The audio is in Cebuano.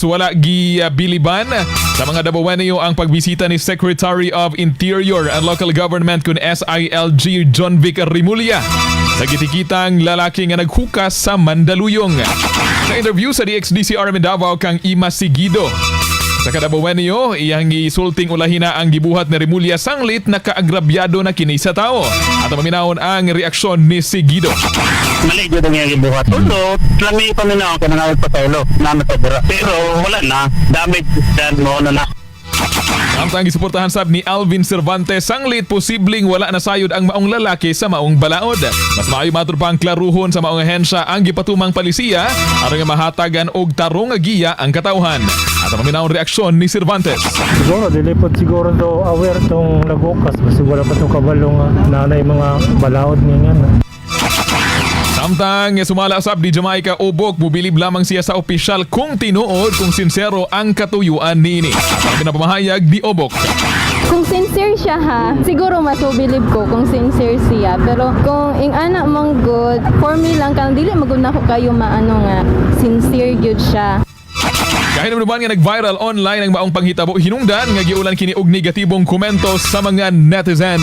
Wala gibiliban sa mga Dabawenyo ang pagbisita ni Secretary of Interior and Local Government kun SILG Jonvic Remulla sa gitikitang lalaki nga naghukas sa Mandaluyong. Sa interview sa DXDCR Davao kang Ima Sigido, sa Kadabawenyo, iyang gisulting ulahina ang gibuhat ni Remulla sanglit nakaagrabyado na kini sa tao. At maminawon ang reaksyon ni Sigido. Mali jud ang iyang gibuhat. Ulo, lami pa na ako nangawag pa sa ulo. Nana sa dira. Pero wala na. Damage done mo na na. Samtang gisuportahan sab ni Alvin Cervantes, sanglit posibleng wala na sayod ang maong lalaki sa maong balaod. Mas maayo matud pa ang klaruhon sa maong ahensya ang gipatumang palisiya aron nga mahatagan og tarong nga giya ang katawhan. At ang maminawon reaksyon ni Cervantes. Siguro, dili po siguro do aware tong nagukas. Basta wala pa itong kabalo nga nanay mga balaod nga nga. Samtang sumala sab ni Jamaica Obok, mubilib lamang siya sa opisyal kung tinuod, kung sinsero ang katuyuan niini. At ang pinapamahayag ni Obok. Kung sincere siya ha, siguro mas bilib ko kung sincere siya. Pero kung ing ana mong good, for me lang kanang dili magud nako kayo maano nga sincere gyud siya. Kahit naman nga nag-viral online ang maong panghitabo, hinungdan nga giulan kini og negatibong komento sa mga netizen.